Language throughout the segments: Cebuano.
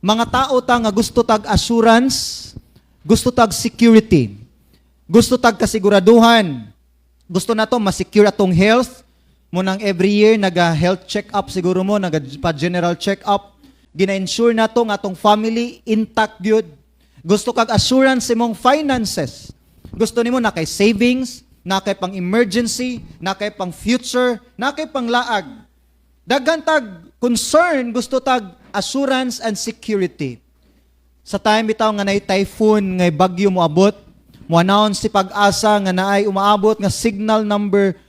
Mga tao ta nga gusto tag assurance, gusto tag security, gusto tag kasiguraduhan. Gusto nato ma-secure atong health. Mao nang every year naga health check-up siguro mo, naga pa general check-up. Gina-ensure nato nga atong family intact gyud. Gusto kag assurance sa imong finances. Gusto nimo na kay savings, na kay pang emergency, na kay pang future, na kay pang laag. Daghan tag concern, gusto tag assurance and security. Sa time bitaw nga naay typhoon, ngay bagyo moabot, mo announce si PAGASA nga naay umaabot nga signal number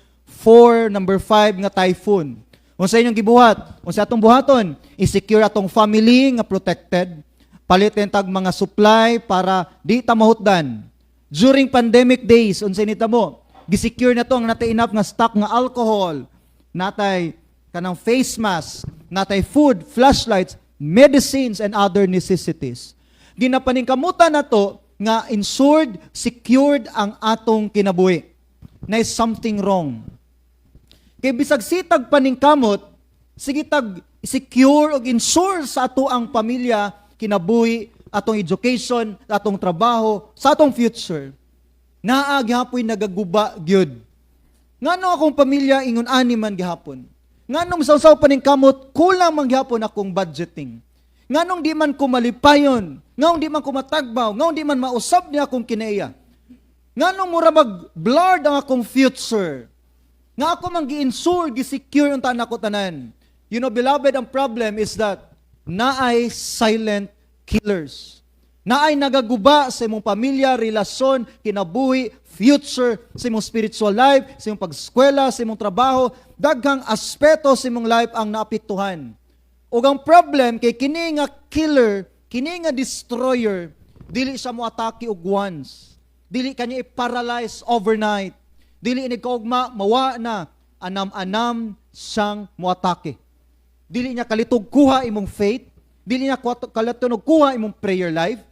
4, number 5 nga typhoon. Unsa inyong gibuhat? Unsa atong buhaton? I-secure atong family nga protected. Palitin tag mga supply para di ta mahutdan. During pandemic days, unsa ni mo? Gisecure na to ang natay enough nga stock nga alcohol, natay kanang face mask, natay food, flashlights, medicines and other necessities. Ginapaningkamutan nato nga insured, secured ang atong kinabuhi. Na is something wrong. Kay bisag sige tag paningkamot, sige tag secure og insure sa ato ang pamilya, kinabuhi, atong education, atong trabaho, sa atong future. Naa gihapoy nagaguba gyud. Ngano akong pamilya ingon ani man gihapon? Nganong saw paningkamot, kulang man gihapon akong budgeting? Nganong di man ko malipayon? Nganong di man ko matagbaw? Nganong di man mausab ni akong kinaiya? Nganong mura mag blurred ang akong future? Nga ako man gi-insure, gi-secure ang tanan ko tanan. Beloved, ang problem is that naay silent killers. Naay nagaguba sa imong pamilya, relasyon, kinabuhi, future, sa imong spiritual life, sa imong pag-eskwela, sa imong trabaho, daghang aspeto sa imong life ang naapektuhan. Ug ang problem kay kini nga killer, kini nga destroyer, dili siya mo atake og once. Dili kanya i-paralyze overnight. Dili ini kaugma mawa na, anam-anam siyang moatake. Dili niya kalitog kuha imong faith, dili niya kalitog kuha imong prayer life.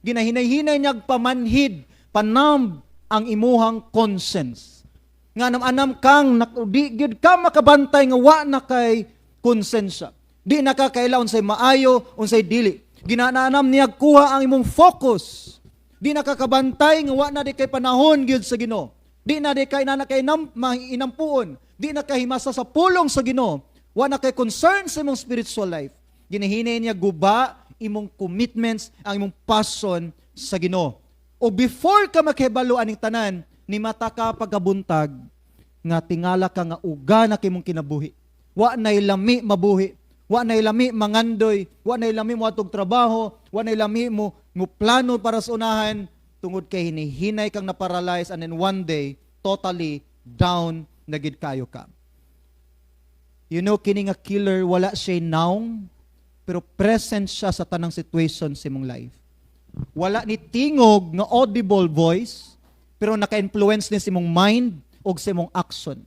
Ginahinay-hinay niya pamanhid, panam ang imuhang conscience. Nga anam-anam kang di gyud ka makabantay nga wa na kay konsensya. Di na ka kaila unsay maayo, unsay dili. Ginaanam niya kuha ang imong focus. Di na ka kabantay nga wa na di kay panahon gyud sa Ginoo. Di na di kay na kay nam, inampuon. Di na kay himasa sa pulong sa Ginoo. Wa na kay concern sa imong spiritual life. Ginahinay niya guba imong commitments, ang imong passion sa Ginoo. O before ka makahibalo aning tanan, ni mata ka pagkabuntag nga tingala ka nga uga na kay imong kinabuhi. Wa nay lami mabuhi. Wa nay lami mangandoy, wa nay lami mo atog trabaho, wa nay lami mo mo plano para sa unahan tungod kay hinihinay kang na-paralyze, and then one day totally down na gid kayo ka. Kini nga killer, wala siya naong, pero present siya sa tanang situation sa imong life. Wala ni tingog nga audible voice, pero naka-influence ni sa imong mind o sa imong action.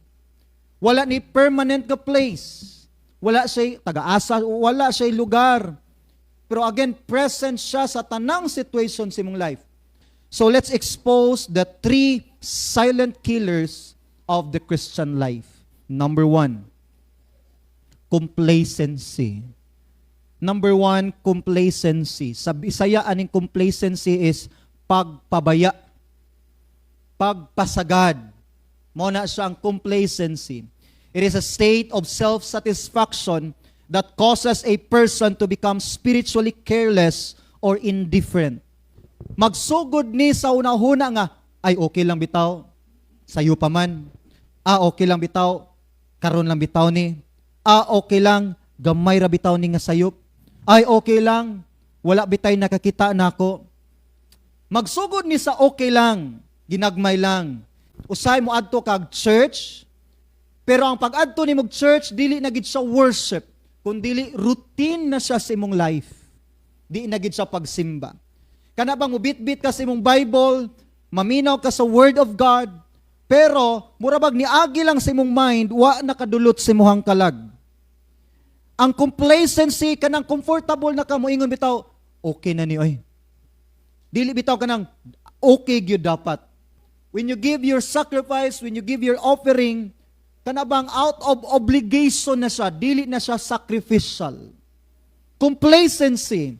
Wala ni permanent nga place. Wala siya taga-asa, wala siya lugar. Pero again, present siya sa tanang situation sa imong life. So let's expose the three silent killers of the Christian life. Number one, complacency. Number one, complacency. Sa Bisaya, aning complacency is pagpabaya, pagpasagad. Mao na siya ang complacency. It is a state of self-satisfaction that causes a person to become spiritually careless or indifferent. Magsugod ni sa una-huna nga, "Ay, okay lang bitaw, sayo pa man. Ah, okay lang bitaw, karon lang bitaw ni. Ah, okay lang, gamay ra bitaw ni nga sayop. Ay, okay lang, wala bitay nakakita nako." Magsugod ni sa okay lang, ginagmay lang. Usay mo adto kag church, pero ang pag-adto nimo church dili na gid sa worship, kun dili routine na siya sa imong life. Di na gid sa pagsimba. Kana bang mubitbit ka sa imong Bible, maminaw ka sa Word of God, pero mura bag niagi lang sa imong mind, wa nakadulot sa imong kalag. Ang complacency, kanang comfortable na ka, moingon bitaw, "Okay na ni oy." Dili bitaw kanang okay gyud dapat. When you give your sacrifice, when you give your offering, kana bang out of obligation na siya, dili na siya sacrificial. Complacency.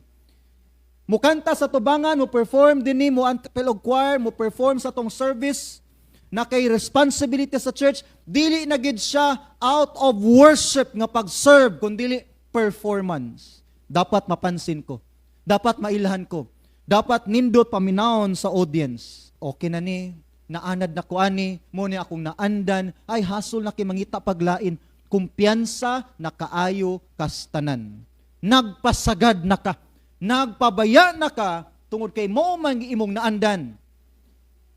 Mukanta sa tubangan, mo perform dinhi, mo apil og choir, mo perform sa tong service, na kay responsibility sa church, dili na gid siya out of worship nga pag-serve, kundi performance. Dapat mapansin ko. Dapat mailhan ko. Dapat nindot paminawon sa audience. Okay na ni, naanad na ko ani, mo ni akong naandan, ay hasol na kay mangita paglain. Kumpiyansa na kaayo kastanan. Nagpasagad na ka. Nagpabaya na ka tungod kay mo man imong naandan.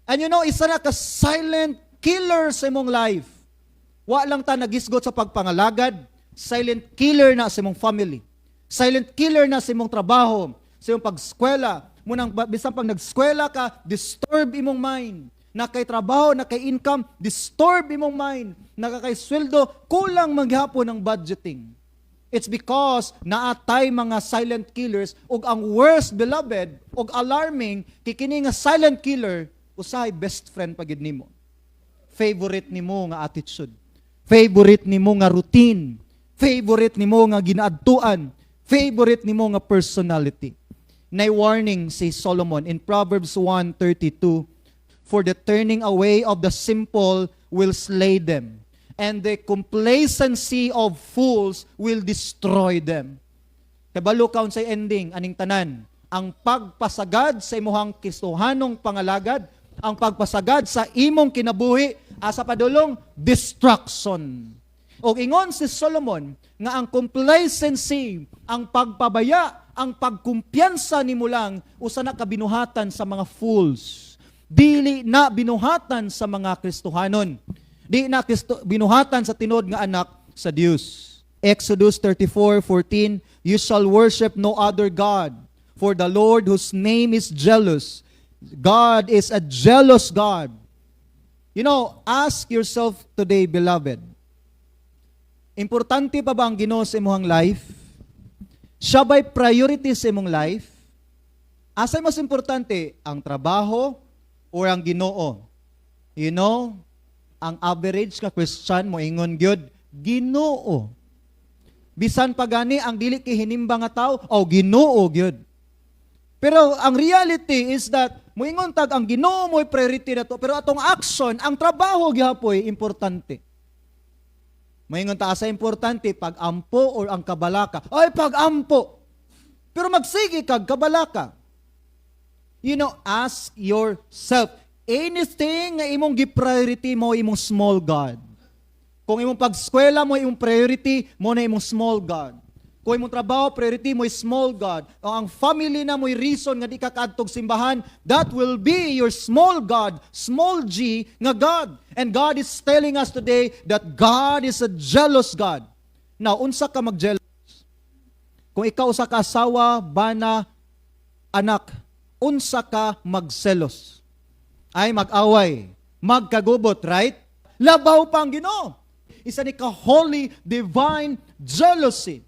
And isa na ka silent killer sa imong life. Wa lang ta nagisgot sa pagpangalagad, silent killer na sa imong family. Silent killer na sa imong trabaho, sa imong pagskwela. Munang bisan pag nagskwela ka, disturb imong mind. Na kay trabaho, na kay income, disturb imong mind. Na kay sweldo, kulang maghapon ng budgeting. It's because naatay mga silent killers ug ang worst, beloved, ug alarming kay kini nga silent killer usahay best friend pa gid nimo. Favorite nimo nga attitude. Favorite nimo nga routine. Favorite nimo nga ginaadtuan. Favorite nimo nga personality. Nay warning si Solomon in Proverbs 1:32, "For the turning away of the simple will slay them, and the complacency of fools will destroy them." Kabalo ka unsay ending aning tanan. Ang pagpasagad sa imuhang Kristohanong pangalagad, ang pagpasagad sa imong kinabuhi, asa padulong? Destruction. Og ingon si Solomon nga ang complacency, ang pagpabaya, ang pagkumpiyansa nimo lang usa na ka binuhatan sa mga fools. Dili na binuhatan sa mga Kristohanon. Di na Kristo, binuhatan sa tinuod nga anak sa Dios. Exodus 34:14, "You shall worship no other God, for the Lord whose name is jealous. God is a jealous God." Ask yourself today, beloved, importante pa ba ang Ginoo sa imong life? Siya ba'y priority sa imong life? Asa'y mas importante, ang trabaho or ang Ginoo? Ang average ka Christian mo ingon gyud, Ginoo. Bisan pa gani ang dili kay hinimba nga tao, oh, Ginoo gyud. Pero ang reality is that moingon tag ang Ginoo mo'y priority na to, pero atong action, ang trabaho gihapoy importante. Moingon ta, asa importante, pag-ampo or ang kabalaka? Ay, pag-ampo. Pero magsige kag kabalaka. Ask yourself, anything nga imong gi-priority mo imong small God. Kung imong pagskwela mo imong priority, mo na imong small God. Kung imong trabaho priority mo small God. O ang family na mo'y reason nga di ka kaadtog simbahan, that will be your small God, small g nga God. And God is telling us today that God is a jealous God. Now, unsa ka mag-jealous? Kung ikaw usa ka asawa, bana, anak, unsa ka magselos? Ay mag-away, magkagubot, right? Labaw pa ang Ginoo. Isa ni ka holy divine jealousy.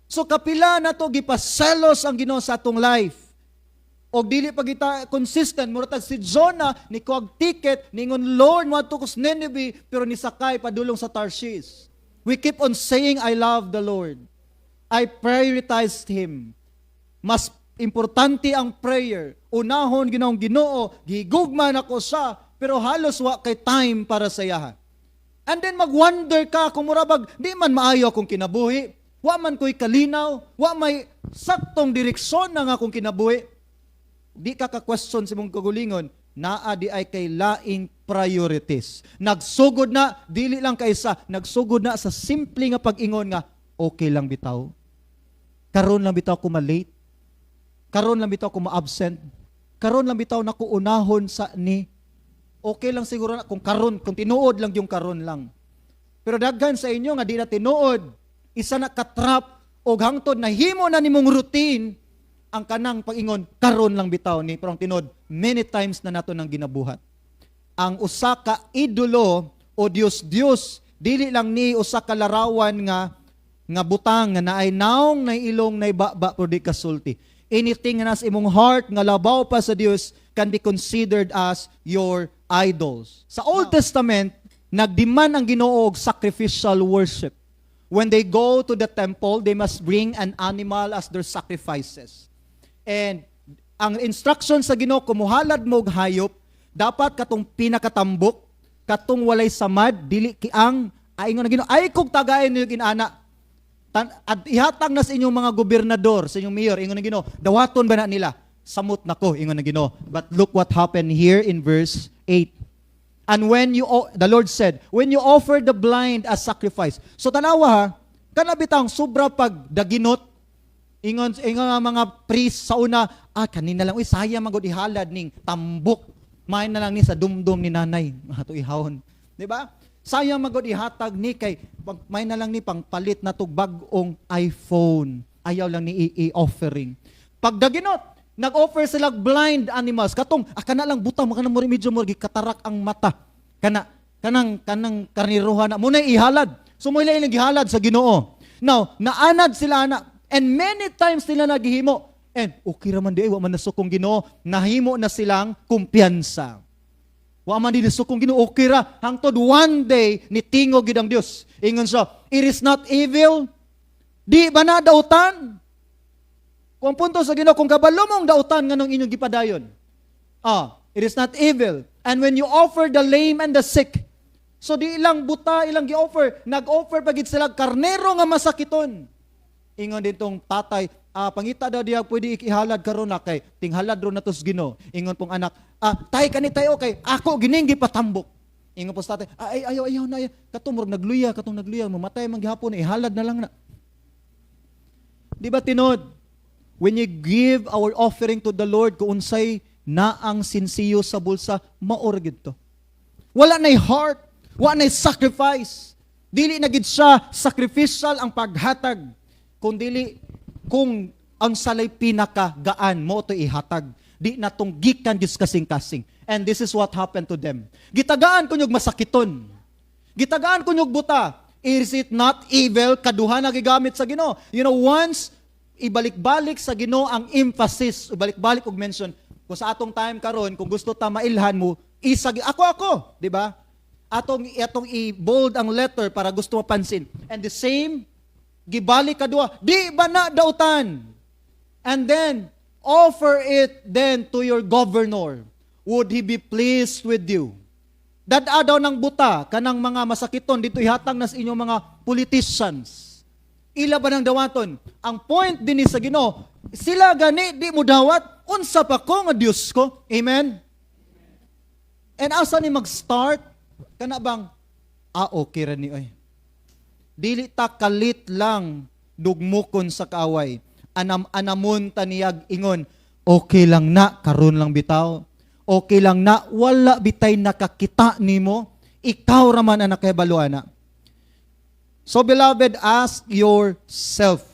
So kapila na to gipaselos ang Ginoo sa atong life. Og dili pa kita consistent, mura tag si Jonah ni kuhag ticket, ningon, "Lord, moadto ko sa Nineveh," pero nisakay padulong sa Tarshish. We keep on saying, "I love the Lord. I prioritized Him. Mas importante ang prayer. Unahon ginaong Ginoo, gigugma nako siya," pero halos wa kay time para sa iyaha. And then mag-wonder ka kung murabag, di man maayo akong kinabuhi, wa man ko'y kalinaw, wa may saktong direksyon na nga akong kinabuhi. Di ka ka-question sa imong kagulingon, naa di ay kay laing priorities. Nagsugod na, dili lang kaysa, nagsugod na sa simple nga pag-ingon nga, "Okay lang bitaw. Karon lang bitaw ko ma-late. Karon lang bitaw ko ma-absent. Karon lang bitaw na ko unahon sa ni. Okay lang siguro na kung karon, kung tinuod lang yung karon lang." Pero daghan sa inyo nga di na tinuod, isa na katrap og hangtod nahimo na nimong routine ang kanang pag-ingon, "Karon lang bitaw ni," pero ang tinuod, many times na nato nang ginabuhat. Ang usa ka idolo o Dios Dios dili lang ni usa ka larawan nga butang nga naay naong, nay ilong, nay baba pero di kasulti. Anything nga nasa imong heart nga labaw pa sa Dios can be considered as your idols. Sa Old Testament, nagdemand ang Ginoo og sacrificial worship. When they go to the temple, they must bring an animal as their sacrifices. And Ang instruction sa Ginoo, kumuhalad mo og hayop, dapat katong pinakatambok, katong walay samad, dili kiang, ingon na Ginoo, ay kog tagain niyo inana. Tan, at ihatag na sa inyong mga gobernador, sa inyong mayor, ingon na Ginoo, dawaton ba na nila? Samot nako, ingon na Ginoo. But look what happened here in verse 8. And when you, the Lord said, when you offer the blind as sacrifice. So tanawa ha, kana bitang sobra pag daginot, ingon ingon ang mga priest sa una, "Ah, kanina lang, uy, sayang man gud ihalad ning tambok. Main na lang ni sa dumdum ni nanay, ato ihawon." Di ba? Sayang man gud ihatag ni kay may na lang ni pangpalit na tug bag-ong iPhone. Ayaw lang ni i-offering. Pag daginot, nag-offer sila blind animals. Katong, ah, kana lang butang, makana mo medyo mo katarak ang mata. Kana, kanang karniruhan na. Muna ihalad. So mo ilang gihalad sa Ginoo. Now, naanad sila ana. And many times sila naghihimo. And okay raman di ay, wa man nasukong Ginoo. Nahimo na silang kumpiyansa. Wa man di nasukong Ginoo, okay ra. Hangtod one day, nitingog gid ang Dios. Ingon siya, "It is not evil? Di ba na dautan?" Kung punto sa Ginoo, kung kabalo mong dautan nganong inyong gipadayon. Ah, it is not evil. And when you offer the lame and the sick, so di ilang buta ilang gi-offer, nag-offer pa gid sila karnero nga masakiton. Ingon ditong tatay, "Ah, pangita daw diya pwede ihalad karon na kay tinghalad ro na tos Ginoo." Ingon pong anak, "Ah, tay, kani tayo kay ako gining gipatambok." Ingon po sa tatay, "Ah, ay, ayaw, ayaw na, ayaw. Katong murag nagluya, katong nagluya, mamatay man gihapon, ihalad na lang na." Di ba tinod? When you give our offering to the Lord, kung unsay naang sinsiyo sa bulsa, maor gid to. Wala na'y heart, wala na'y sacrifice. Dili na gid siya sacrificial ang paghatag. Kung dili, kung ang salay pinaka gaan mo to ihatag. Di na tong gikan gid kasing-kasing. And this is what happened to them. Gitagaan kunyog masakiton. Gitagaan kunyog buta. Is it not evil? Kaduha na gigamit sa Ginoo. Once ibalik-balik sa Ginoo ang emphasis, ibalik-balik og mention. Kung sa atong time karon, kung gusto ta mailhan mo, isagi ako ako, di ba? Atong i-bold ang letter para gusto mapansin. And the same gibalik kadua, di ba na dautan? And then offer it then to your governor. Would he be pleased with you? Dad-a daw ng buta kanang mga masakiton dito, ihatag na sa inyong mga politicians. Ila ba ng dawaton? Ang point din ni sa Ginoo, sila gani di mo dawat, unsa pa ko nga Dios ko? Amen. And asa ni mag-start? Kana bang ah, okay ra ni oy. Dili ta kalit lang dugmukon sa kaaway. Anam anamon taniyag ingon, "Okay lang na, karon lang bitaw. Okay lang na, wala bitay nakakita nimo. Ikaw raman ang nakahibalo ana." So beloved, ask yourself,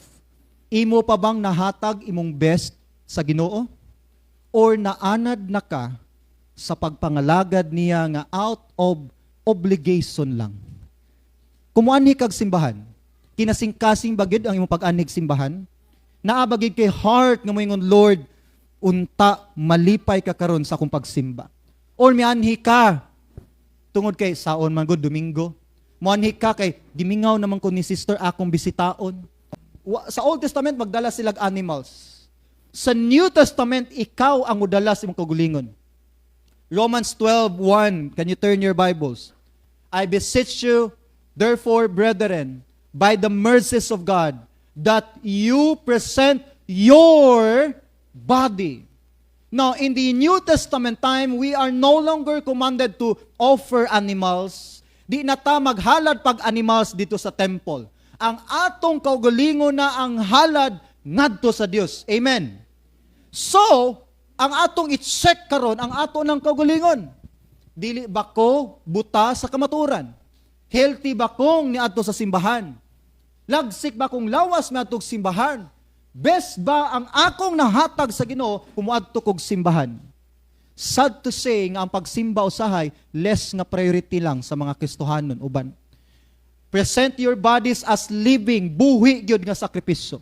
imo pa bang nahatag imong best sa Ginoo? Or naanad na ka sa pagpangalagad niya nga out of obligation lang? Kung muanhi kag simbahan, kinasingkasing ba gyud ang imong pag-anhig simbahan? Naa ba gyud kay heart nga moingon, "Lord, unta malipay ka karon sa akong pagsimba"? Or mianhi ka tungod kay saon man gud Domingo? Muanhi ka kay gimingaw naman ko ni sister akong bisitaon. Sa Old Testament, magdala silag animals. Sa New Testament, ikaw ang modala sa imong kaugalingon. Romans 12:1. Can you turn your Bibles? I beseech you, therefore, brethren, by the mercies of God, that you present your body. Now, in the New Testament time, we are no longer commanded to offer animals. Di na ta maghalad pag animals dito sa temple. Ang atong kaugalingon na ang halad ngadto sa Dios. Amen. So, ang atong i-check karon ang ato ng kaugalingon. Dili ba ko buta sa kamaturan? Healthy ba kong niadto sa simbahan? Lagsik ba kong lawas miadtog simbahan? Best ba ang akong nahatag sa Ginoo kung moadto kog simbahan? Sad to say nga ang pagsimba usahay less nga priority lang sa mga Kristohanon uban. Present your bodies as living, buhi gyud nga sakripisyo.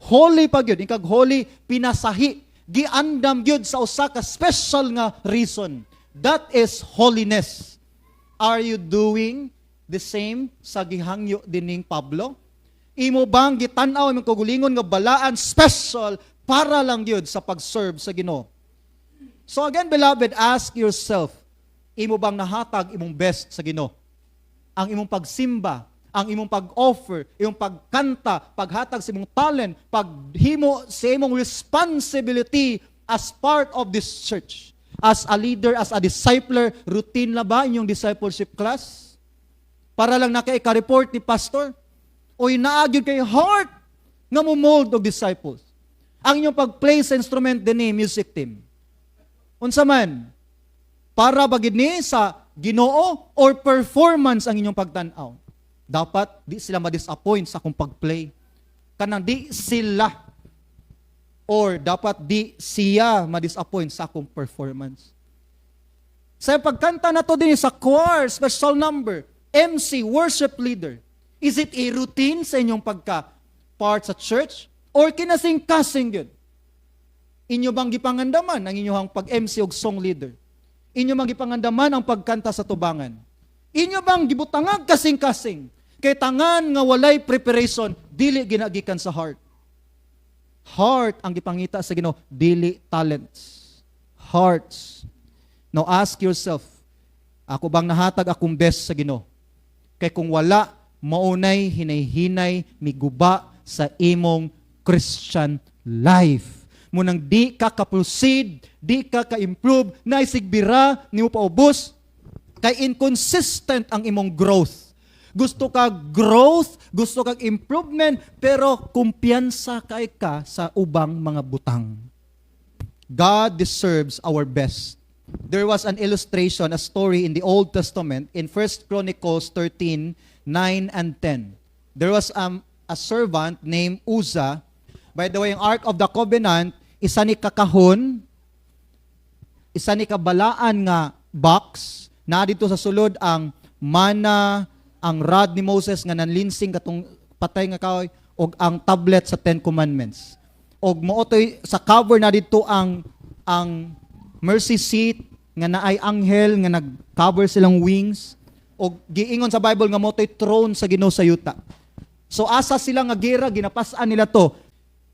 Holy pa gyud, ikag holy, pinasahi, giandam gyud sa usa ka special nga reason. That is holiness. Are you doing the same sa gihangyo dining Pablo? Imo bang gitan-aw imong kaugalingon nga balaan, special Para lang gyud sa pag-serve sa Ginoo. So again, beloved, ask yourself, imo bang nahatag imong best sa Ginoo? Ang imong pagsimba, ang imong pag-offer, imong pagkanta, paghatag sa imong talent, paghimo sa imong responsibility as part of this church. As a leader, as a discipler, routine na ba inyong discipleship class? Para lang naka-report ni pastor? O naa gyud kay heart nga mo mold og disciples? Ang inyong pag-play sa instrument din music team. Unsa man? Para ba gid ni sa Ginoo or performance ang inyong pagtan-aw? Dapat di sila ma-disappoint sa akong pag-play. Kanang di sila or dapat di siya ma-disappoint sa akong performance. Sa pagkanta na to din sa choir, special number, MC, worship leader. Is it a routine sa inyong pagka part sa church? Or kinasing-kasing yun? Inyo bang gipangandaman ang inyong pag-MC og song leader? Inyo bang gipangandaman ang pagkanta sa tubangan? Inyo bang gibutangag kasing-kasing? Kay tangan nga walay preparation, dili ginagikan sa heart. Heart ang gipangita sa Ginoo, dili talents. Hearts. Now ask yourself, ako bang nahatag akong best sa Ginoo? Kay kung wala, maunay hinay-hinay miguba sa imong Christian life. Munang di ka ka-proceed, di ka ka-improve, naisigbira, nimo paubos, kay inconsistent ang imong growth. Gusto ka growth, gusto kag improvement, pero kumpiyansa kay ka sa ubang mga butang. God deserves our best. There was an illustration, a story in the Old Testament in 1 Chronicles 13, 9 and 10. There was a servant named Uzzah. By the way, ang Ark of the Covenant, isa ni kakahon, isa ni kabalaan nga box, na dito sa sulod ang mana, ang rod ni Moses nga nanlinsing katong patay nga kahoy, og ang tablet sa Ten Commandments. Og mootoy sa cover na dito ang mercy seat nga naay anghel nga nag-cover silang wings og giingon sa Bible nga mootoy throne sa Ginoo sa yuta. So asa sila nga gira, ginapas-an nila to.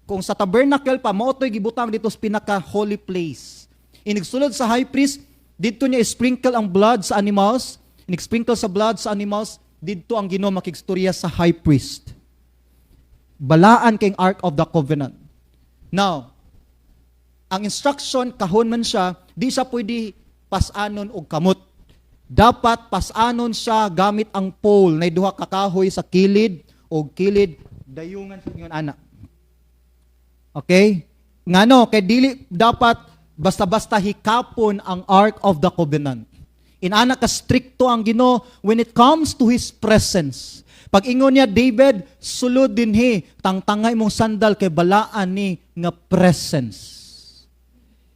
Kung sa tabernacle pa, mootoy gibutang dito sa pinaka holy place. Inigsulod sa high priest, dito niya sprinkle ang blood sa animals, inig-sprinkle sa blood sa animals, didto ang Ginoo makigstorya sa high priest. Balaan kay Ark of the Covenant. Now, ang instruction, kahon man siya, di siya pwede pasanon og kamot. Dapat pasanon siya gamit ang pole na duha ka kahoy sa kilid o kilid dayungan sa ingon ana. Okay? Ngano kay dili dapat basta-basta hikapon ang Ark of the Covenant. Inana ka strikto ang Ginoo when it comes to His presence. Pag ingon niya, "David, sulod dinhi, tangtangay mong sandal kay balaan ni nga presence."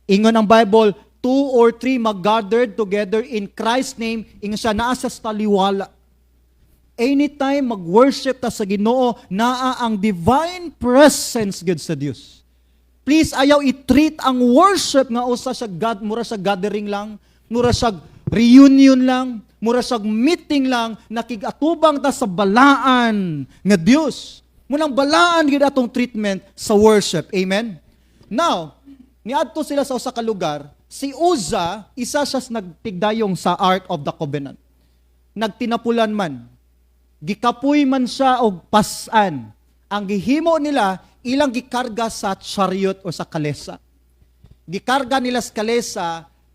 Ingon ang Bible, two or three mag-gathered together in Christ's name, ingon siya, naa sa taliwala. Anytime mag-worship ta sa Ginoo, naa ang divine presence gud sa Dios. Please ayaw i-treat ang worship nga usa sa God, mura sa gathering lang, mura sa reunion lang, mura sa meeting lang, nakigatubang ta sa balaan nga Dios. Munang balaan gid atong treatment sa worship. Amen. Now, niadto sila sa usa ka lugar, si Uzzah, isa siya sa nagtigdayong sa Ark of the Covenant. Nagtinapulan man. Gikapoy man siya og pasan. Ang gihimo nila, ilang gikarga sa chariot o sa kalesa. Gikarga nila sa kalesa,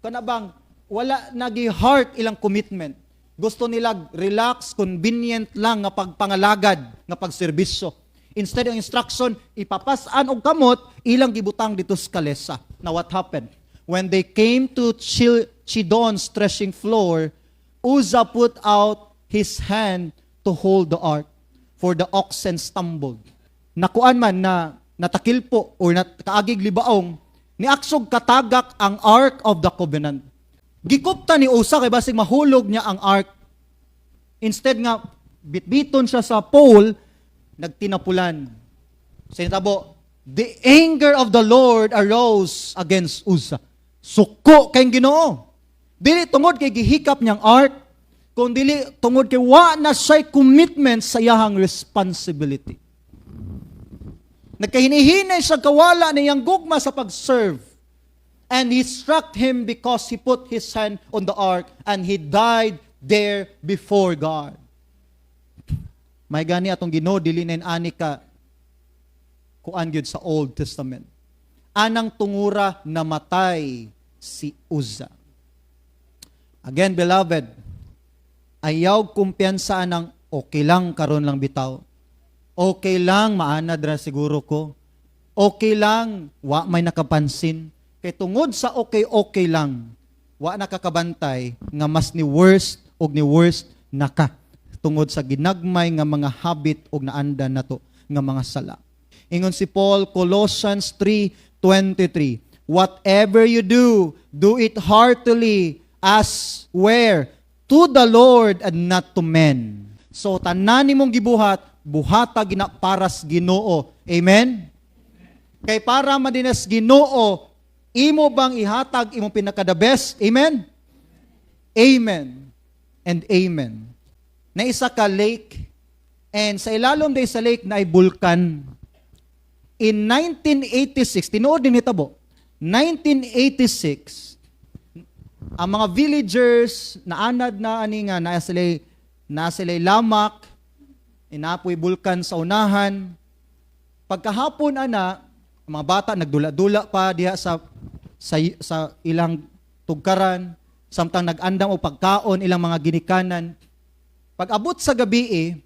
kana bang wala nagi heart ilang commitment. Gusto nila relax, convenient lang nga pagpangalagad, nga pagserbisyo. Instead ng instruction, ipapasan og kamot, ilang gibutang dito sa kalesa. Now what happened? When they came to Chidon's threshing floor, Uzzah put out his hand to hold the ark, for the oxen stumbled. Nakuan man na natakilpo or kaagig libaong, niaksog katagak ang Ark of the Covenant. Gikupta ni Uzzah kay basig mahulog niya ang ark. Instead nga bitbiton siya sa pole, nagtinapulan. Sinatabo, the anger of the Lord arose against Uzzah. Suko kay Ginoo. Dili tungod kay gihikap niyang ark, kung dili tungod kay wa na siya'y commitment sa iyahang responsibility. Nagkahinihinay siya kawala na iyang gugma sa pag-serve. And he struck him because he put his hand on the ark and he died there before God. May gani atong Ginoo, dili na ani ka kuan gyud sa Old Testament. Anang tungura, namatay si Uzzah. Again, beloved, ayaw kumpiyansa ng okay lang, karon lang bitaw. Okay lang, maanad ra siguro ko. Okay lang, wa may nakapansin. Kay tungod sa okay-okay lang, wa nakakabantay nga mas ni worst og ni worst naka tungod sa ginagmay nga mga habit og naandan nato nga mga sala. Ingon si Paul, Colossians 3:23, "Whatever you do, do it heartily as where? To the Lord and not to men." So tanan nimong gibuhat, buhata gina para sa Ginoo. Amen? Kay para man dinas Ginoo, imo bang ihatag imong pinaka the best? Amen? Amen. And amen. Na isa ka lake and sa ilalom day sa lake na ay bulkan. In 1986, tinuod din hitabo. 1986, ang mga villagers naanad na ani nga naa sila lamak, inapoy bulkan sa unahan. Pagkahapon ana, ang mga bata nagdula-dula pa diha sa ilang tugkaran samtang nag-andam og pagkaon ilang mga ginikanan. Pag abot sa gabi eh,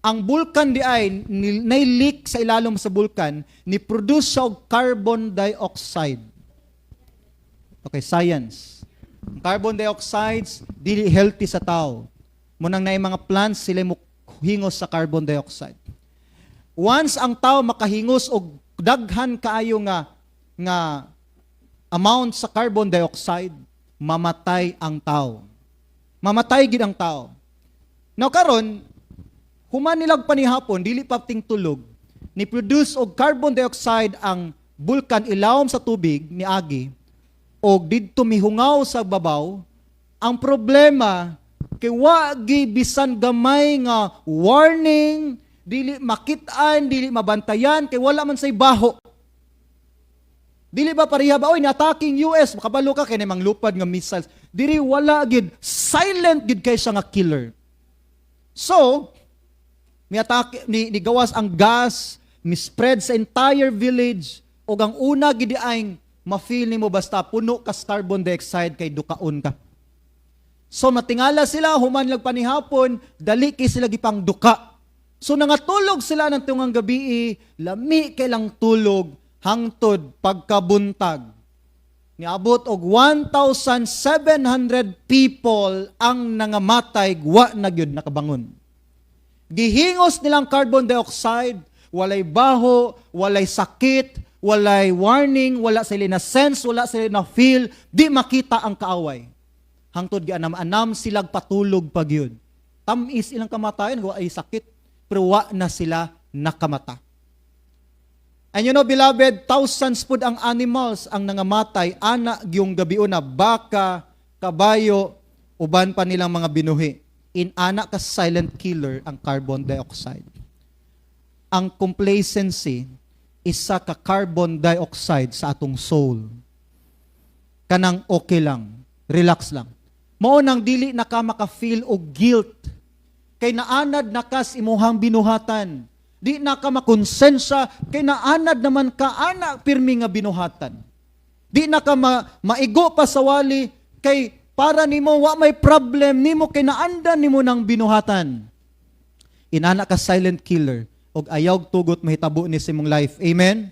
ang bulkan di ay nay leak sa ilalom sa bulkan, ni produce siya og carbon dioxide. Okay, science. Ang carbon dioxide dili healthy sa tao. Munang naay mga plants, sila mo hingos sa carbon dioxide. Once ang tao makahingos og daghan kaayo nga amount sa carbon dioxide, mamatay ang tao. Mamatay gid ang tao. Now karon, human nilag panihapon, dili pa ting tulog, ni produce og carbon dioxide ang bulkan ilawom sa tubig ni agi og didto mihungaw sa babaw. Ang problema kay wa gi bisan gamay nga warning, dili makit-an, dili mabantayan kay wala man say baho. Dili ba pareha ba, oy, ni-attacking US, makabalo ka kay manglupad nga missiles. Diri wala gid, silent gid kay siya nga killer. So, mi atake ni gawas ang gas, mi spread sa entire village ug ang una gid ay ma-feel nimo basta puno kas carbon dioxide kay dukaon ka. So matingala sila human lag panihapon, dali kay sila gipang duka. So nangatulog sila ng tungang gabi, lami kay lang tulog hangtod pagkabuntag. Niabot og 1,700 people ang nangamatay, wa na gyud nakabangon. Gihingos nilang carbon dioxide, walay baho, walay sakit, walay warning, wala sila na sense, wala sila na feel, di makita ang kaaway. Hangtod gianam-anam silag patulog pa gyud. Tamis ilang kamatayan, wa ay sakit, pero wa na sila nakamata. And you know, beloved, thousands pud ang animals ang nangamatay ana gyung gabi na, baka, kabayo, uban pa nilang mga binuhi. In ana ka silent killer ang carbon dioxide. Ang complacency, isa ka carbon dioxide sa atong soul. Kanang okay lang, relax lang. Mao nang dili na ka maka-feel og guilt kay naanad na kas imuhang binuhatan. Di na ka makonsensya kay naanad naman ka ana pirmi nga binuhatan. Di na ka maigo pa sa wali kay para nimo wa may problem nimo kay naandan nimo ng binuhatan. Inana ka silent killer og ayaw tugot mahitabo ni sa imong life. Amen?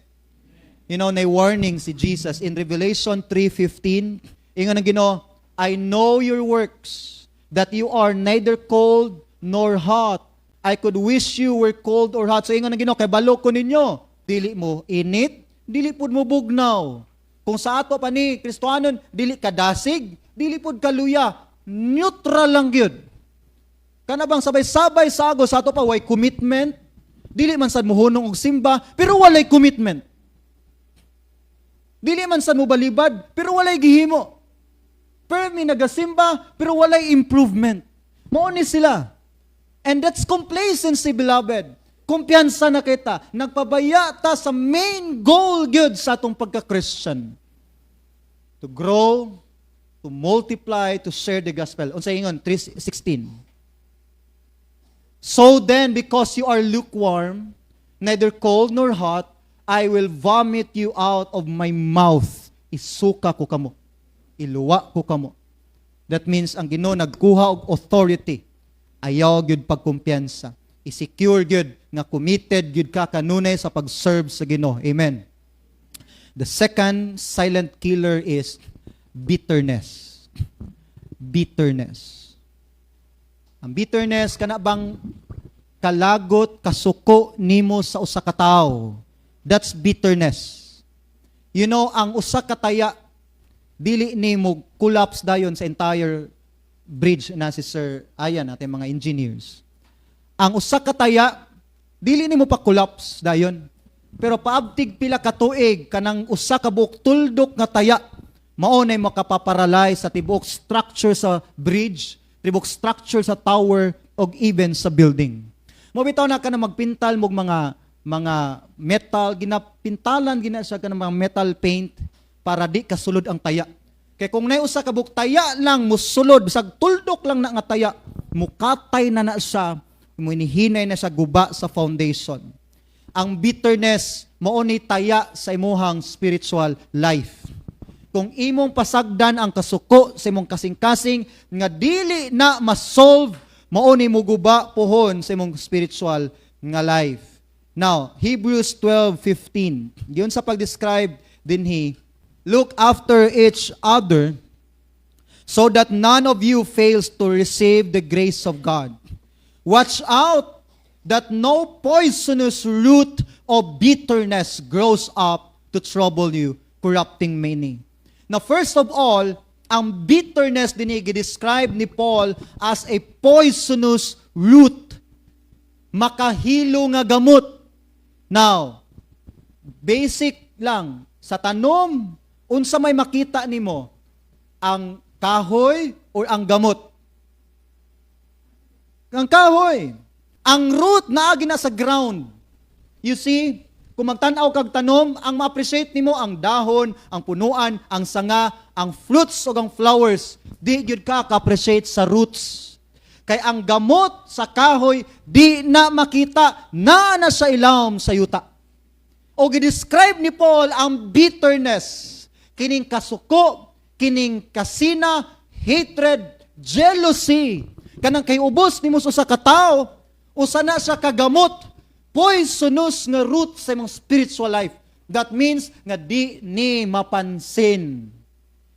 Nay warning si Jesus in Revelation 3:15. Ingon ang Ginoo, "I know your works, that you are neither cold nor hot. I could wish you were cold or hot." So ingon ang Ginoo, kay balo ko ninyo. Dili mo init, dili pud mo bugnaw. Kung sa ato pa ni Kristohanon, dili ka dasig, dili pud ka luya, neutral lang gyud. Kana bang sabay-sabay sa agos, sa ato pa way commitment, dili man sad mohunong og simba, pero walay commitment. Dili man sad mo balibad, pero walay gihimo. Permi nagasimba, pero walay improvement. Mao ni sila. And that's complacency, beloved. Kumpiyansa na kita. Nagpabaya ta sa main goal gyud sa atong pagka-Christian. To grow, to multiply, to share the gospel. Unsa ingon 3:16? "So then, because you are lukewarm, neither cold nor hot, I will vomit you out of my mouth." Isuka ko kamo. Iluwa ko kamo. That means ang Ginoo nagkuha og authority. Ayaw gyud pagkumpiyansa. I-secure gyud nga committed gyud ka kanunay sa pag-serve sa Ginoo. Amen. The second silent killer is bitterness. Bitterness. Ang bitterness, kana bang kalagot, kasuko nimo sa usa ka tawo. That's bitterness. Ang usa ka taya dili nimo collapse dayon sa entire bridge na si Sir Ayan ating mga engineers. Ang usa ka taya dili nimo pa collapse dayon. Pero paabtig pila ka tuig, kanang usa ka buok tuldok nga taya mao nay makapaparalyze sa tibuok structure sa bridge, tibuok structure sa tower og even sa building. Mo bitaw na ka na magpintal mo mga metal, ginapintalan gina siya kanang mga metal paint para di kasulod ang taya. Kay kung nay usa ka buok taya lang musulod, bisag tuldok lang na nga taya, mukatay na na siya, muinihinay na siya guba sa foundation. Ang bitterness mao ni taya sa imuhang spiritual life. Kung imong pasagdan ang kasuko sa imong kasing-kasing nga dili na ma-solve, mao ni muguba pohon sa imong spiritual nga life. Now, Hebrews 12:15. Yun sa pag-describe dinhi, "Look after each other so that none of you fails to receive the grace of God. Watch out that no poisonous root of bitterness grows up to trouble you, corrupting many." Now, first of all, ang bitterness din describe ni Paul as a poisonous root. Makahilo nga gamot. Now, basic lang, sa tanom, unsa may makita nimo? Ang kahoy or ang gamot? Ang kahoy. Ang root naagi na sa ground. You see, kung magtan-aw kag tanom, ang ma-appreciate nimo ang dahon, ang punuan, ang sanga, ang fruits ug ang flowers. Di gyud ka ka-appreciate sa roots. Kay ang gamot sa kahoy di na makita, naa na sa ilawom sa yuta. O gi-describe ni Paul ang bitterness, kining kasuko, kining kasina, hatred, jealousy. Kanang kay ubos nimo sa usa ka tawo, usa na siya kagamot, poisonous nga root sa imong spiritual life. That means nga di ni mapansin.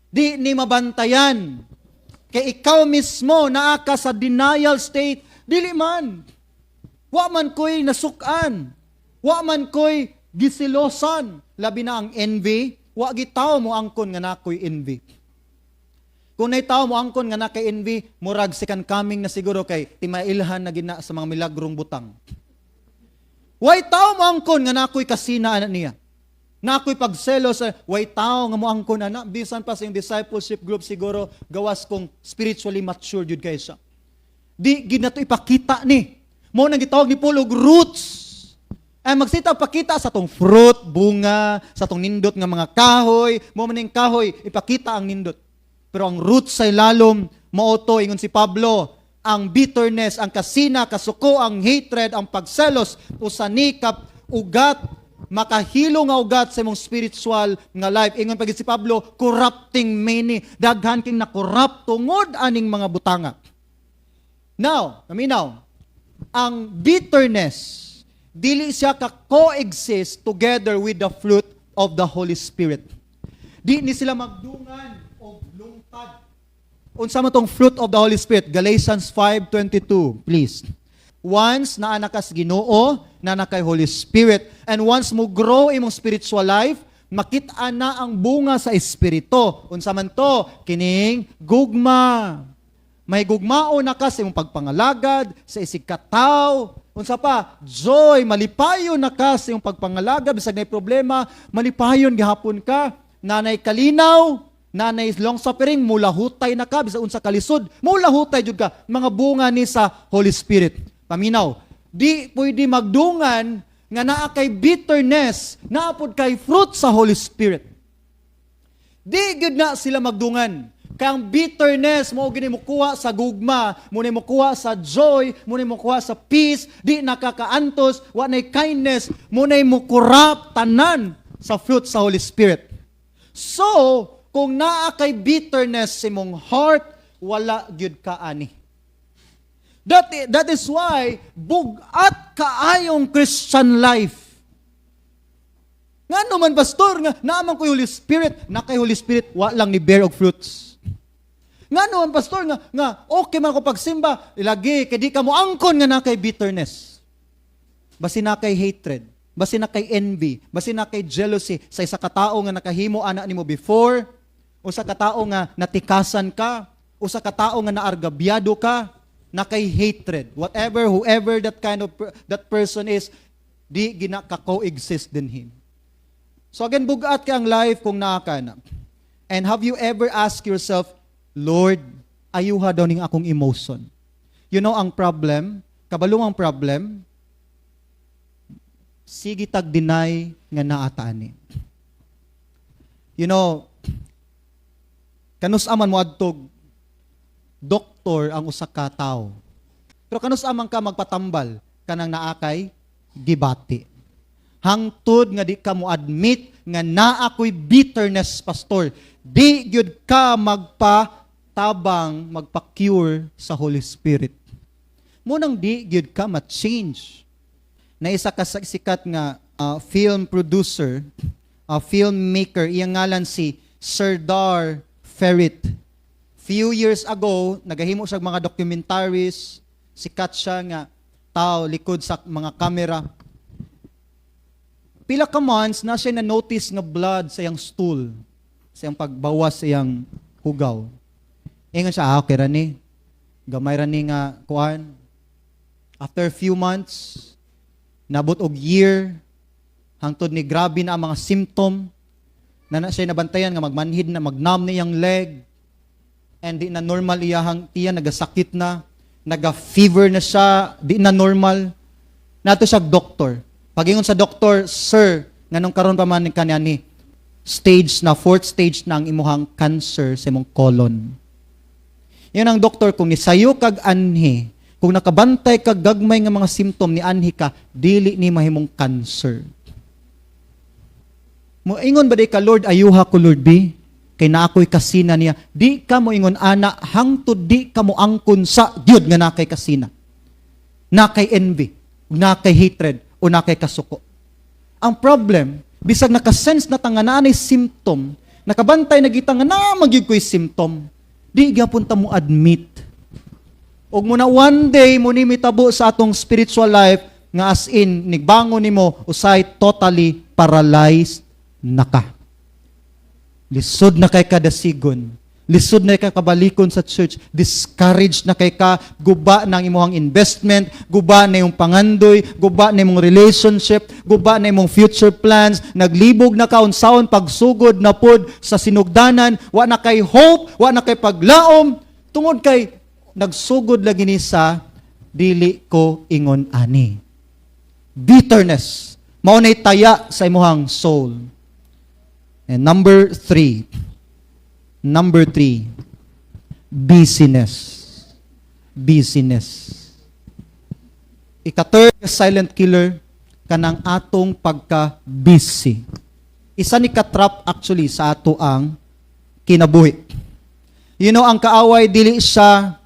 Di ni mabantayan. Kay ikaw mismo naa ka sa denial state, dili man. Wa man ko'y nasukan. Wa man ko'y gisilosan. Labi na ang envy, wa gitaw mo angkon nga nakoy envy. Kung nay tao mo angkon nga nakay envy, murag second coming na siguro kay timailhan na gina sa mga milagrong butang. Way tao mo angkon nga nakoy kasina ana niya. Nakoy pagselos, way tao nga mo angkon ana, bisan pa sa iyong discipleship group siguro, gawas kung spiritually mature jud kay siya. Di gid nato ipakita ni. Mo nang gitawag ni Paul og roots. Ay magsita pakita sa tong fruit, bunga, sa tong nindot nga mga kahoy, mo man ning kahoy ipakita ang nindot. Pero ang roots sa ilalom mao to, ingon si Pablo, ang bitterness, ang kasina, kasuko, ang hatred, ang pagselos, usa ni ka ugat, makahilo nga ugat sa imong spiritual nga life. Ingon pa si Pablo, corrupting many. Daghan king na-corrupt tungod aning mga butanga. Now, naminaw, ang bitterness, dili siya ka-coexist together with the fruit of the Holy Spirit. Di ni sila magdungan o lungtad. Unsa man tong fruit of the Holy Spirit? Galatians 5:22, please. Once naa na kas Ginoo, naa na kay Holy Spirit, and once mo grow imong spiritual life, makita na ang bunga sa Espiritu. Unsa man to? Kining gugma. May gugmao na ka sa imong pagpangalagad, sa isigkatawo. Unsa pa? Joy, malipayon na ka sa imong pagpangalagad, bisag nay problema, malipayon gihapon ka. Nanay kalinaw, nanay long suffering, mulahutay na ka, bisag unsa kalisod, mulahutay jud ka. Mga bunga ni sa Holy Spirit. Paminaw. Di pwede magdungan nga naa kay bitterness, naa pod kay fruit sa Holy Spirit. Di gyud na sila magdungan. Kay ang bitterness mao gini mokuha sa gugma, mo ni mokuha sa joy, mo ni mokuha sa peace, di nakakaantos, wa nay kindness, mo nay mo-corrupt tanan sa fruit sa Holy Spirit. So, kung naa kay bitterness sa imong heart, wala gyud ka ani. That is why bugat kaayong Christian life. Nga naman, pastor, nga naa man ko'y Holy Spirit, na kay Holy Spirit, wa lang ni bear og fruits. Nga naman, pastor, nga okay man ko pagsimba, lagi kay di ka mo angkon nga na kay bitterness. Basi na kay hatred, basi na kay envy, basi na kay jealousy sa isa ka tawo nga nakahimo ana nimo before, o sa katao nga natikasan ka, o sa katao nga naargabyado ka, na kay hatred. Whatever, whoever that kind of that person is, di gina ka coexist din him. So again, bugat kay ang life kung naa ka na. And have you ever asked yourself, "Lord, ayuha daw ning akong emotion"? You know ang problem, kabalo ang problem, sige tag deny nga naa ta ani. Kanus-a man mo adtog doktor ang usa ka tawo? Pero kanus-a man ka magpatambal kanang naa kay gibati? Hangtod nga di ka mo admit nga naa ko'y bitterness, pastor, di gyud ka magpatabang, magpa-cure sa Holy Spirit. Mo nang di gyud ka ma-change. Na isa ka sa sikat nga film producer, filmmaker, iyang ngalan si Serdar Ferit. Few years ago, nagahimo siya og mga documentaries, sikat siya nga tao likod sa mga kamera. Pila ka months na siya na-notice nga blood sa iyang stool, sa iyang pagbawas sa iyang hugaw. Ingon siya, "Ah, okay ra ni. Gamay ra ni nga kuan." After a few months, nabot og year, hangtod ni grabe na ang mga symptom, na siya nabantayan nga magmanhid na, magnam na iyang leg, and di na normal iyahang tiyan, nagasakit na, naga-fever na siya, di na normal. Nato siya doktor. Pagingon sa doktor, "Sir, nganong karon pa man kanya ni stage na, fourth stage na ang imuhang cancer sa imong colon." Yun ang doktor, "Kung nisayo kag anhi, kung nakabantay kag gagmay nga mga symptom ni anhi ka, dili ni mahimong cancer." Mo ingon ba di ka, "Lord, ayuha ko, Lord B? Kay naa ko'y kasina niya." Di ka mo ingon ana hangtod di ka mo angkon sa gyud nga naa kay kasina. Naa kay envy, naa kay hatred, o naa kay kasuko. Ang problem, bisag nakasense na ta nga naa nay symptom, nakabantay na kita nga naa man gyud ko'y symptom, di gyapon ta mo admit. Og muna one day mo ni mitabo sa atong spiritual life nga as in nigbangon nimo usay totally paralyzed na ka. Lisod na kay kadasigon. Lisod na kay kabalikon sa church. Discouraged na kay ka. Guba na ang imong investment, guba na yung pangandoy, guba na imong relationship, guba na imong future plans. Naglibog na ka unsaon pagsugod na pod sa sinugdanan, wa na kay hope, wa na kay paglaom tungod kay nagsugod lagi ni sa dili ko ingon ani. Bitterness. Mao nay taya sa imuhang soul. And number three, number three, busyness. Busyness. Ika-third silent killer, kanang atong pagka-busy. Isa ni ka-trap actually sa ato ang kinabuhi. Ang kaaway, dili siya,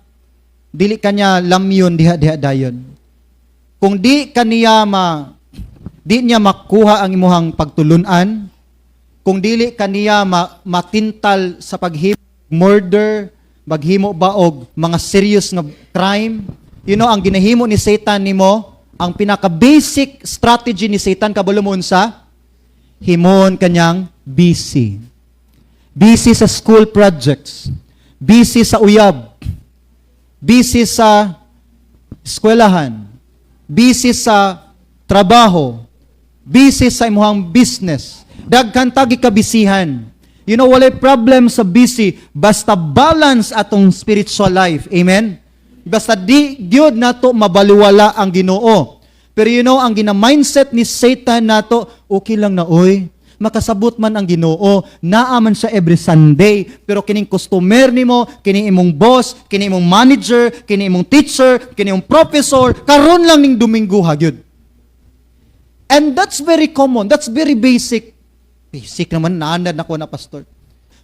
dili kanya lamyon diha diha dayon. Kung di niya makuha ang imuhang pagtulunan, kung dili kaniya matintal sa paghimo murder, maghimo ba og mga serious nga crime, ang ginahimo ni Satan nimo, ang pinaka basic strategy ni Satan, kabalo mo unsa? Himon kanyang busy. Busy sa school projects, busy sa uyab, busy sa eskwelahan, busy sa trabaho, busy sa imuhang business. Daghan tagi kabisihan. Walay problem sa busy basta balance atong spiritual life. Amen? Basta di gyud nato mabaliwala ang Ginoo. Pero ang gina-mindset ni Satan nato, okay lang na oy. Makasabot man ang Ginoo, naa man siya every Sunday. Pero kining customer nimo, kini imong boss, kini imong manager, kini imong teacher, kini imong professor, karon lang ning Domingo ha gyud. And that's very common. That's very basic. Basic naman, naanad na ko na, Pastor.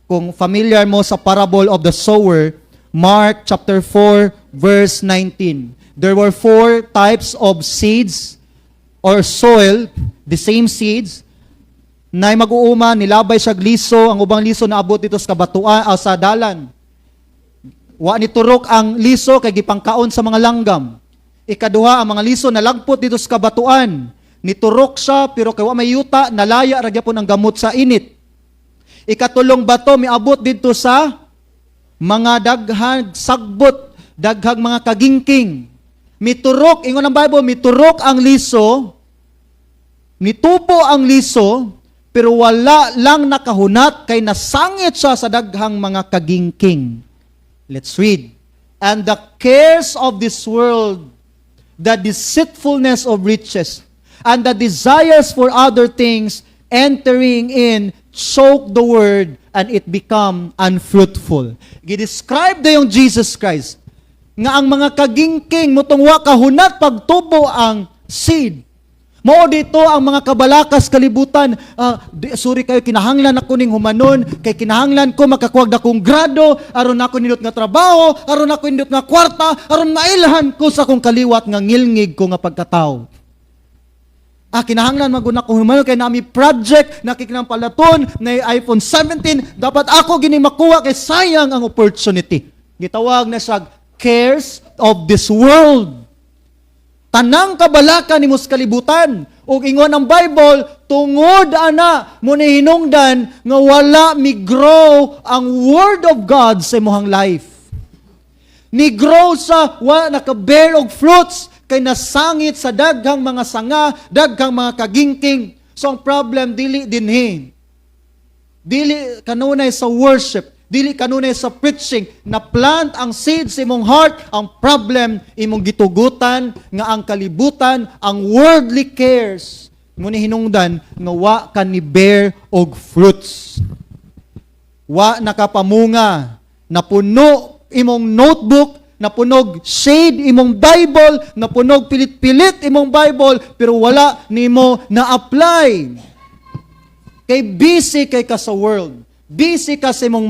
Kung familiar mo sa parable of the sower, Mark chapter 4, verse 19. There were four types of seeds or soil, the same seeds, na mag-uuma, nilabay siya liso, ang ubang liso naabot dito sa kabatuan, sa dalan. Wa ni turok ang liso kay gipangkaon sa mga langgam. Ikaduha, ang mga liso nalagpot dito sa kabatuan. Niturok siya pero kay wa may yuta, nalaya ra gyapon ang gamot sa init. Ikatulong bato miabot didto sa mga daghang sagbot, daghang mga kagingking. Miturok, ingon ang Bible, miturok ang liso, nitubo ang liso, pero wala lang nakahunat kay nasangit siya sa daghang mga kagingking. Let's read. "And the cares of this world, the deceitfulness of riches, and the desires for other things entering in, choke the word, and it become unfruitful." Gi-describe dayon Jesus Christ nga ang mga kagingking motong wa kahunat pagtubo ang seed. Mao dito ang mga kabalakas kalibutan. Sorry kayo, kinahanglan ako ning humanon, kay kinahanglan ko makakuwag dakong grado, aron ako nindot nga trabaho, aron ako nindot nga kwarta, aron mailhan ko sa akong kaliwat nga ngilngig ko nga pagkatao. Kinahanglan maguna ko humanon kay nami project, nakikinang palaton, na iPhone 17, dapat ako gini makuha kay sayang ang opportunity. Gitawag na siya cares of this world. Tanang kabalaka nimo sa kalibutan. Ug ingon ang Bible, tungod ana mo ni hinungdan nga wala mi-grow ang word of God sa imong life. Ni grow sa wa naka-bear og fruits kay nasangit sa daghang mga sanga, daghang mga kagingking. So ang problem dili dinhi. Dili kanunay sa worship, dili kanunay sa preaching, na plant ang seed sa imong heart, ang problem imong gitugutan nga ang kalibutan, ang worldly cares, mo ni hinungdan nga wa ka ni bear og fruits. Wa nakapamunga, napuno imong notebook, napunog shade imong Bible, napunog pilit-pilit imong Bible, pero wala nimo na-apply. Kay busy kay ka sa world. Busy ka sa imong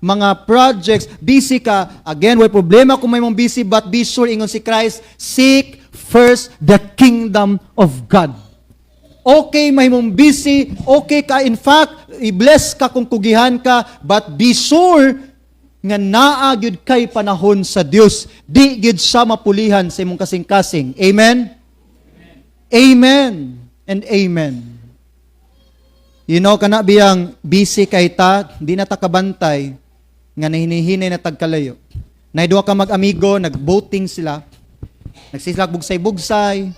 mga projects, busy ka. Again, way problema kung may mong busy, but be sure, ingon si Christ, seek first the kingdom of God. Okay, may mong busy, okay ka, in fact, i-bless ka kung kugihan ka, but be sure nga naa gyud kay panahon sa Dios. Di gyud siya mapulihan sa imong kasing-kasing. Amen? Amen and amen. Kana biyang busy kay ta, di na ta kabantay, nga nahinihinay na tagkalayo. Naay duha ka mag-amigo, nag-boating sila, nagsislag bugsay-bugsay,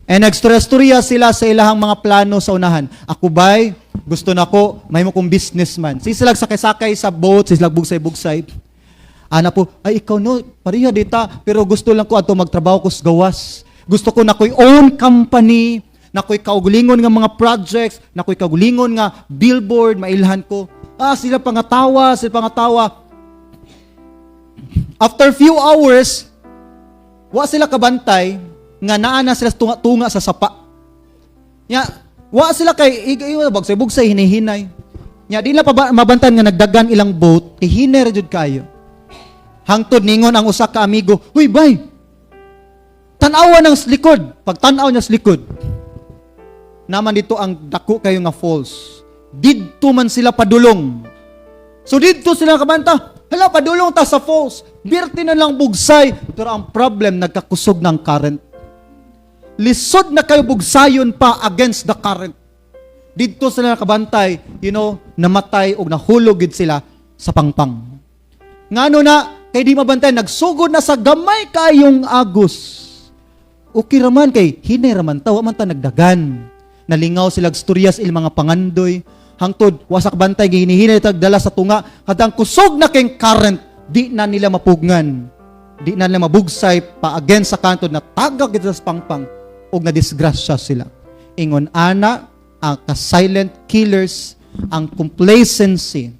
and nagstorya-storya sila sa ilahang mga plano sa unahan. "Ako bay, gusto na ko, may mo kong businessman." Sislag sakay-sakay sa boat, sislag bugsay-bugsay. Ana po, "Ay ikaw no, pareha dita, pero gusto lang ko ato magtrabaho ko sa gawas. Gusto ko na ko'y own company, na ko'y kaugalingon nga mga projects, na ko'y kaugalingon nga billboard, mailhan ko." Sila pangatawa, sila pangatawa. After few hours, wa sila kabantay nga naa na sila tunga-tunga sa sapa. Nya, wa sila kay bugsay-bugsay hinihinay. Nya di na pa mabantan nga nagdagan ilang boat kay hinay ra jud kayo. Hangtod ningon ang usa ka amigo, "Huy bay. Tan-awa ng likod." Pagtan-aw niya sa likod, naman dito ang dako kayo nga falls. Didto man sila padulong. So didto sila kabanta. Hala, padulong ta sa falls. Birti na lang bugsay. Pero ang problem, nagkakusog ng current. Lisod na kayo bugsayon pa against the current. Didto sila nakabantay, namatay o nahulog gid sila sa pangpang. Ngano na, kay di mabantay, nagsugod na sa gamay kayong agos. Okay raman kay hinay raman ta, wa man ta nagdagan. Nalingaw sila storya sa ilang mga pangandoy. Hangtod, wasak bantay, gihinihinay tagdala sa tunga. Kadang kusog na kay current, di na nila mapugngan. Di na nila mabugsay pa against sa kanto na tagak gid sa pangpang. Ug na disgrasya sila. Ingon ana ang ka-silent killers ang complacency,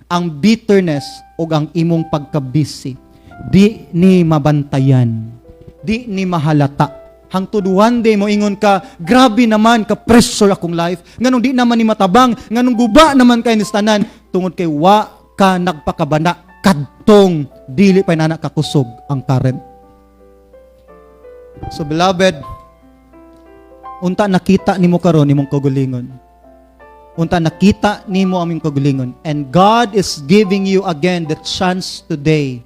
ang bitterness ug ang imong pagka-busy. Di ni mabantayan. Di ni mahalata. Hangtod one day mo ingon ka, "Grabe naman ka pressure akong life. Nganong di naman ni matabang, nganong guba naman kay ni tanan," tungod kay wa ka nagpakabana kadtong dili pa nana kakusog ang current. So beloved, unta nakita nimo karon imong kaugalingon. Unta nakita nimo ang imong kaugalingon. And God is giving you again the chance today.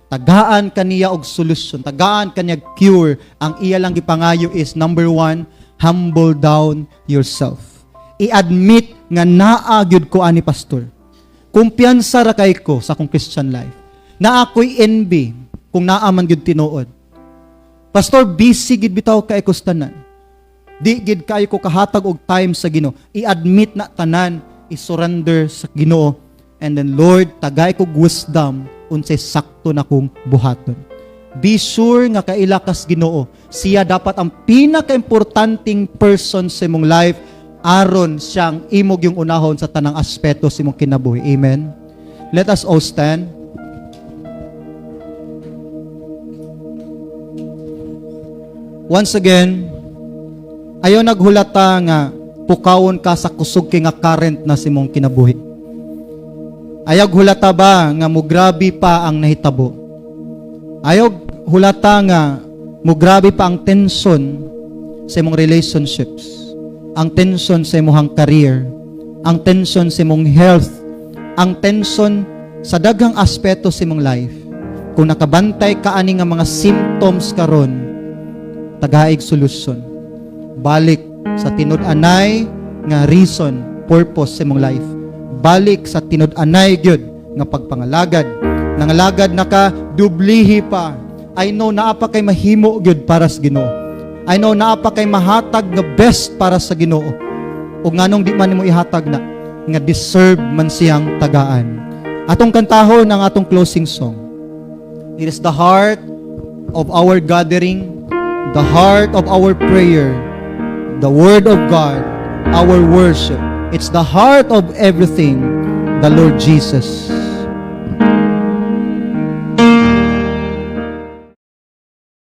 Tagaan kaniya og solusyon, tagaan kaniya cure. Ang iya lang gipangayo is number one, humble down yourself. I-admit nga naa gyud ko ani, Pastor. Kumpiyansa ra kay ko sa akong Christian life. Naa ko'y envy kung naa man gyud tinuod. Pastor, busy gid bitaw kay ko sa tanan. Di gid kayo ko kahatag og time sa Ginoo. I-admit na tanan, i-surrender sa Ginoo. And then, "Lord, tagay kog wisdom unsay sakto na kong buhaton." Be sure nga kaila kas Ginoo. Siya dapat ang pinaka-importanting person sa imong life aron siyang imong yung unahon sa tanang aspeto sa imong kinabuhi. Amen. Let us all stand. Once again, ayaw naghulata nga pukawon ka sa kusog kay nga current na sa imong kinabuhi. Ayaw hulata ba nga mugrabe pa ang nahitabo. Ayaw hulata nga mugrabe pa ang tension sa imong relationships, ang tension sa imong career, ang tension sa imong health, ang tension sa daghang aspeto sa imong life. Kung nakabantay ka ani nga mga symptoms karon, tagaig solusyon. Balik sa tinud-anay nga reason, purpose sa imong life. Balik sa tinud-anay gyud nga pagpangalagad. Nangalagad na ka, dublihi pa. I know naa pa kay mahimo gyud para sa Ginoo. I know naa pa kay mahatag nga best para sa Ginoo. O nganong di man nimo ihatag na nga deserve man siyang tagaan? Atong kantahon ang atong closing song. It is the heart of our gathering, the heart of our prayer, the Word of God, our worship. It's the heart of everything, the Lord Jesus.